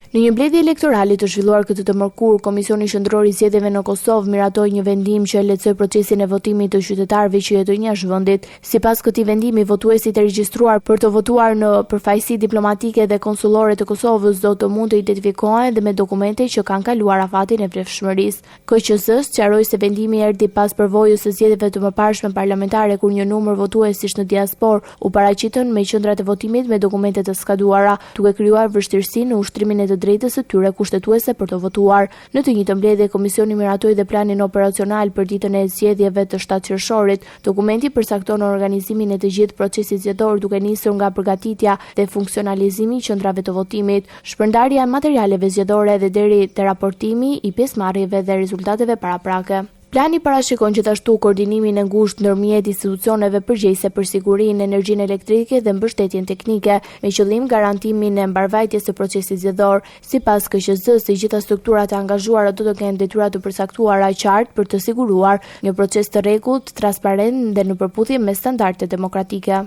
Në një mbledhje elektorale të zhvilluar këtë të mërkurë, Komisioni Qendror i Zgjedhjeve në Kosovë miratoi një vendim që e lehtësoi procesin e votimit të qytetarëve që jetojnë jashtë vendit. Sipas këtij vendimi, votuesit e regjistruar për të votuar në përfaqësi diplomatike dhe konsullore të Kosovës do të mund të identifikohen dhe me dokumente që kanë kaluar afatin e vlefshmërisë. KQZ sqaroi se vendimi erdhi pas përvojës së zgjedhjeve të mëparshme parlamentare kur një numër votuesish në diasporë u paraqitën në qendrat e votimit me dokumente të skaduara, duke krijuar vështirësi në ushtrimin e të drejtës së tyre kushtetuese për të votuar. Në të njëjtën mbledhje, komisioni miratoi dhe planin operacional për ditën e zgjedhjeve të 7 qershorit. Dokumenti përcakton organizimin e të gjithë procesit zgjedhor duke nisur nga përgatitja dhe funksionalizimi i qendrave të votimit, Shpërndarja e materialeve zgjedhore dhe deri te raportimi i pjesëmarrjeve dhe rezultateve paraprake. Plani parashikon gjithashtu koordinimin e ngushtë ndërmjet institucioneve përgjegjëse për sigurinë, energjinë elektrike dhe mbështetjen teknike, me qëllim garantimin e mbarëvajtjes së procesit zgjedhor. Sipas KQZ-së, të gjitha strukturat e angazhuara do të kenë detyra të përcaktuara qartë për të siguruar një proces të rregullt, transparent dhe në përputhje me standardet demokratike.